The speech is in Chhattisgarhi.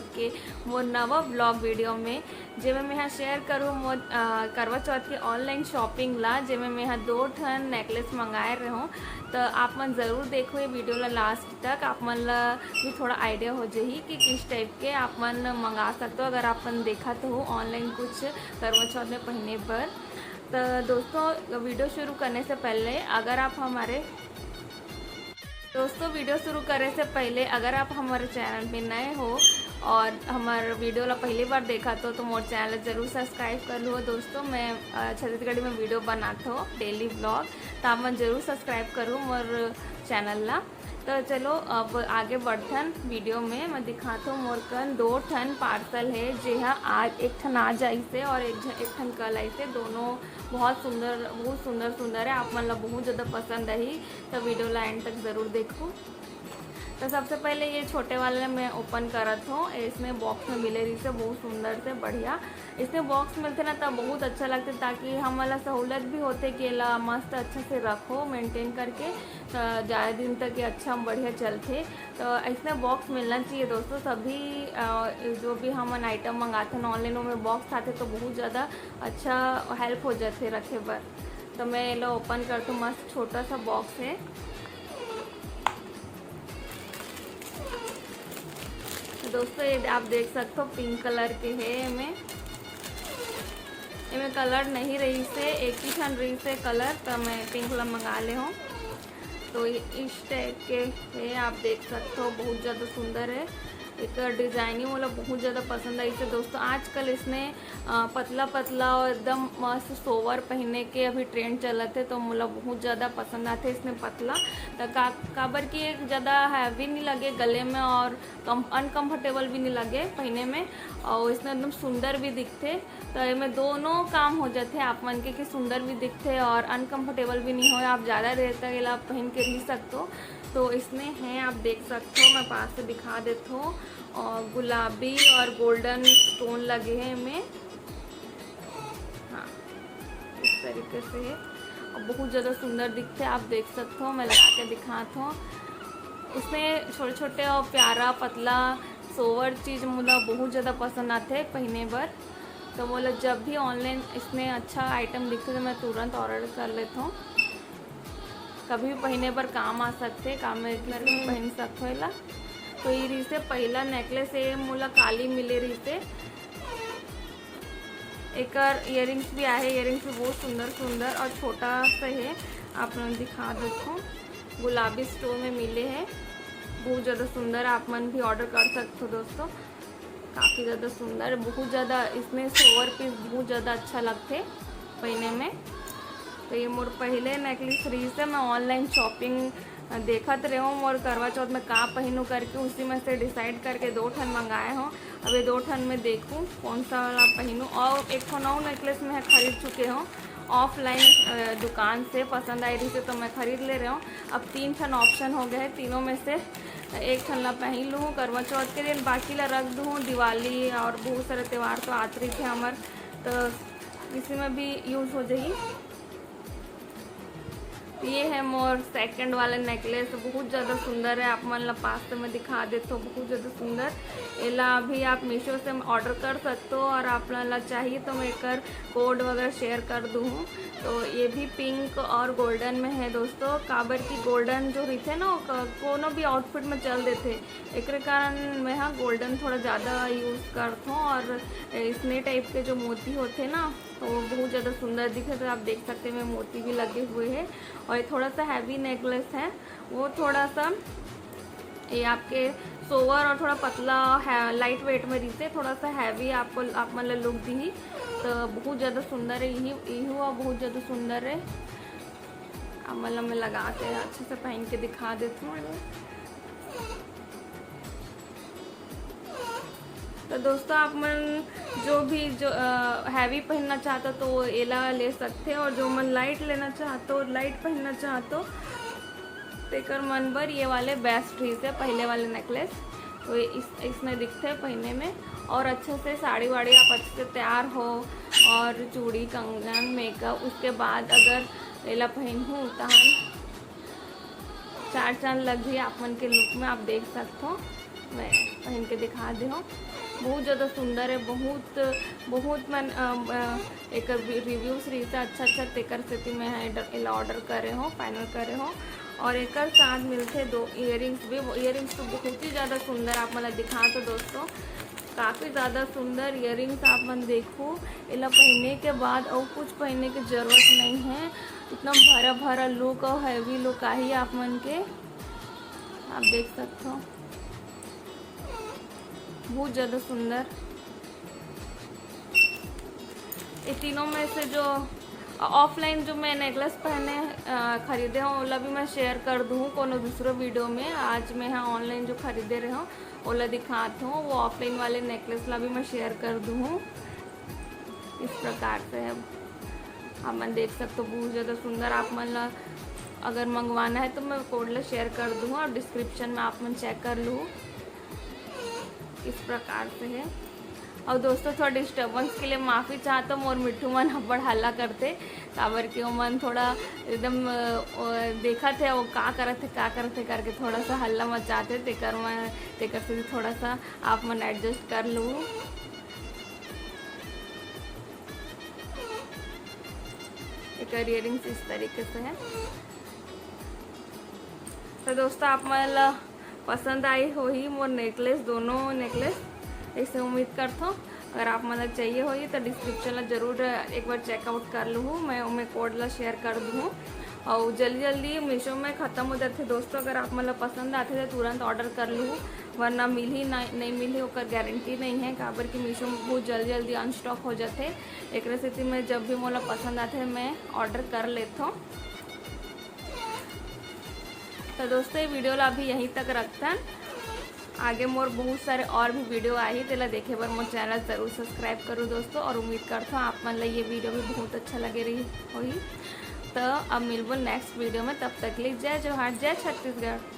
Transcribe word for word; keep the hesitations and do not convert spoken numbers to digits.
के मोर नवा vlog video में, जेमे मैं हा share करूँ मोर, अ, करवा चौथ के online shopping ला, जेमे मैं हा दो ठन necklace मंगाए रहूँ। तो आप मन ज़रूर देखो ये video ला last तक, आप मन ला भी थोड़ा idea हो जाही कि किस type के आप मन मंगा सकते हो, अगर आप मन देखत हो online कुछ करवा चौथ में पहने बर। तो दोस्तों, video शुरू करने से पहले अगर आप हमारे दोस्तों, video शुरू करे से पहले अगर आप हमारे channel पे नए हो और हमारे video ला पहली बार देखत हो, तो मोर channel जरूर subscribe कर लो। दोस्तों, मैं, अ, छत्तीसगढ़ी में video बनात हो, daily vlog, तो आप मन जरूर subscribe करो मोर channel ला। तो चलो, अब आगे बढ़थन video में। मैं दिखात हो, मोर कन दो ठन parcel है, जेहा आज एक ठन आज आइसे और एक झ-, एक ठन कल आइसे। दोनों बहुत सुंदर, बहुत सुंदर सुंदर है, आप मन ला बहुत ज़्यादा पसंद आही। तो video ला end तक ज़रूर देखो। तो सबसे पहले ये छोटे वाले मैं open करत हूँ। इसने box में मिले रहिसे, बहुत सुंदर से बढ़िया। इसने box मिलते ना, तब बहुत अच्छा लगते, ताकि हमन ला सहूलत भी होते कि एला मस्त अच्छा से रखो, maintain करके, अ, ज़्यादा दिन तक ये अच्छा बढ़िया चलते। तो इसने box मिलना चाहिए दोस्तों, सभी, अ, जो भी हमन item मंगाथन online, ओमे box आते तो बहुत ज़्यादा अच्छा help हो जाते रखे बर। तो मैं एला open करत हूँ, मस्त छोटा सा box है। तो दोस्तों, ये आप देख सकते हो, pink colour के है। एमे, एमे colour नहीं रहिसे, एक ही ठन रहिसे colour, तो मैं pink ला मंगा ले हूँ। तो ये इस type के है, आप देख सकते हो, बहुत ज़्यादा सुंदर है। एक design ही मोला बहुत ज़्यादा पसंद आई। इसे दोस्तों, आजकल इसने, अ, पतला पतला और एकदम मस्त सोवर पहने के अभी trend चलत है, तो मोला बहुत ज़्यादा पसंद आते इसने पतला। तो का, काबर कि एक ज़्यादा heavy नहीं लगे गले में और कम, uncomfortable भी नहीं लगे पहने में, और इसने एकदम सुंदर भी दिखते। तो एमे दोनों काम हो जाते आप मन के, कि सुंदर भी दिखते और uncomfortable भी नहीं हो। आप ज़्यादा देर तक एला पहन के रह सकते हो। तो इसमें है, आप देख सकते हो, मैं पास से दिखा देता हूँ, और गुलाबी और golden stone लगे हैं इनमें। हाँ, इस तरीके से है और बहुत ज़्यादा सुंदर दिखते हैं। आप देख सकते हो, मैं लगा के दिखाता हूँ। इसमें छोटे छोटे और प्यारा पतला सोवर चीज़ मोला बहुत ज़्यादा पसंद आते हैं पहने बर। तो मोला जब भी online इसमें अच्छा item दिखते तो मैं तुरंत order कर लेता हूँ। कभी भी पहने बर काम आ सकते, काम में भी पहन सकते हो एला। तो ये रहिसे पहला necklace, ये मोला काली मिले रहिसे। एकर earrings भी आहे, earrings भी बहुत सुंदर सुंदर और छोटा सा है, आप मन दिखा देथो, गुलाबी stone में मिले है, बहुत ज़्यादा सुंदर। आप मन भी order कर सकते हो दोस्तों, काफ़ी ज़्यादा सुंदर, बहुत ज़्यादा इसमें सोवर पीस बहुत ज़्यादा अच्छा लगते पहने में। तो ये मोर पहले necklace रहिसे, मैं online shopping देखत रहे हूँ मोर करवा चौथ में का पहनूँ करके, उसी में से decide करके दो ठन मंगाए हूँ। अब ये दो ठन में देखूँ कौन सा वाला पहनूँ। और एक ठन और necklace मैं खरीद चुके हूँ offline, अ, दुकान से, पसंद आई रहिसे तो मैं खरीद ले रहे हूँ। अब तीन ठन option हो गए हैं, तीनों में से एक ठन ला पहन लूँ करवा चौथ के दिन, बाकी ला रख दूँ दिवाली और बहुत सारे त्यौहार तो आत रहिथे हमर, तो इसी में भी use हो जाही। ये है मोर second वाला necklace, बहुत ज़्यादा सुंदर है। आप मन ला पास से मैं दिखा देथो, बहुत ज़्यादा सुंदर। एला अभी आप Meesho से order कर सकते हो और आप मन ला चाहिए तो मैं एकर code वगैरह share कर दूँ। तो ये भी pink और golden में है दोस्तों, काबर कि golden जो रहिथे ना, वो क-, कोनो भी outfit में चल देथे, एकरे कारण मैं हा golden थोड़ा ज़्यादा use करथों। और इसने type के जो मोती होथे ना, तो वो बहुत ज़्यादा सुंदर दिखे। तो आप देख सकते हैं, मैं मोती भी लगे हुए हैं। और ये थोड़ा सा heavy necklace है, वो थोड़ा सा ये आपके सोवर और थोड़ा पतला है, light weight में रहिसे, थोड़ा सा heavy आपको, आप मन ला look दिही। तो बहुत ज़्यादा सुंदर है यही, यही हुआ बहुत ज़्यादा सुंदर है। अब मतलब मैं लगा के अच्छे से पहन के दिखा देती हूँ। तो दोस्तों, आप मन जो भी जो, अ, heavy पहनना चाहते हो तो वो एला ले सकते हो, और जो मन light लेना चाहते हो, light पहनना चाहते हो, तेकर मन बर ये वाले best रहिसे, पहले वाले necklace। तो ये इस, इसमें दिखते हैं पहने में, और अच्छे से साड़ी वाड़ी आप अच्छे से तैयार हो और चूड़ी कंगन makeup, उसके बाद अगर एला पहनहू तहन चार चांद लग जाही आप मन के look में, आप देख सकते हो। मैं पहन के दिखा दे हो। बहुत ज़्यादा सुंदर है, बहुत, बहुत मन, अ, अ, एकर रिव्यूज रहिस अच्छा अच्छा, तेकर सेती मैं ह एला ऑर्डर करे हो, फाइनल करे हो। और एकर साथ मिलथे दो ईयरिंग्स भी। ईयरिंग्स तो बहुत ही ज़्यादा सुंदर, आप मन ला दिखा तो दोस्तों, काफ़ी ज़्यादा सुंदर ईयरिंग्स आप मन देखो। एला पहने के बाद और कुछ पहने की जरूरत नहीं है, इतना भरा भरा लुक और हैवी लुक आही आप मन के। आप देख सकते हो, बहुत ज़्यादा सुंदर। ये तीनों में से जो ऑफलाइन जो मैं नेकलेस पहने, अ, खरीदे हूँ, ओला भी मैं शेयर कर दूँ कोनो दूसरे वीडियो में। आज मैं ह ऑनलाइन जो खरीदे रहे हूँ, ओला दिखात हूँ। वो ऑफलाइन वाले नेकलेस ला भी मैं शेयर कर दूँ। इस प्रकार से है, आप मन देख सकते हो, बहुत ज़्यादा सुंदर। आप मन ला अगर मंगवाना है तो मैं कोड ला शेयर कर दूँ और डिस्क्रिप्शन में आप मन चेक कर लो। इस प्रकार से है। और दोस्तों, थोड़ा डिस्टर्बेंस के लिए माफ़ी चाहता हूँ, मोर मिट्ठू मन अब्बड़ हल्ला करथे, काबर कि ओमन थोड़ा एकदम, अ, अ, देखत हे वो का करत हे, का करत हे करके थोड़ा सा हल्ला मचाथे, तेकर मैं, तेकर से थोड़ा सा आप मन एडजस्ट कर लो। एकर ईयरिंग्स इस तरीके से है। तो दोस्तों, आप मन ला पसंद आई होही मोर नेकलेस, दोनों नेकलेस, ऐसे उम्मीद करथों। अगर आप मन ला चाहिए होही तो डिस्क्रिप्शन ला जरूर एक बार चेकआउट कर लूहू, मैं ओमे कोड ला शेयर कर दूँ। और जल्दी जल्दी मीशो में ख़त्म हो जाथे दोस्तों। अगर आप मन ला पसंद आथे तो तुरंत ऑर्डर कर लूहू, वरना मिलही ना, नहीं मिलही ओकर गारंटी नहीं है, काबर कि मीशो में बहुत जल्दी जल्दी अनस्टॉक हो जाथे। एकरे सेती मैं जब भी मोला पसंद आथे मैं ऑर्डर कर लेथों। तो दोस्तों, ये वीडियो ला अभी यहीं तक रखथन। आगे मोर बहुत सारे और भी वीडियो आही, तेला देखे बर मोर चैनल जरूर सब्सक्राइब करो दोस्तों। और उम्मीद करथों आप मन ला ये वीडियो भी बहुत अच्छा लगे रही होही। तो अब मिलबो नेक्स्ट वीडियो में, तब तक के लिए जय जोहार, जय छत्तीसगढ़।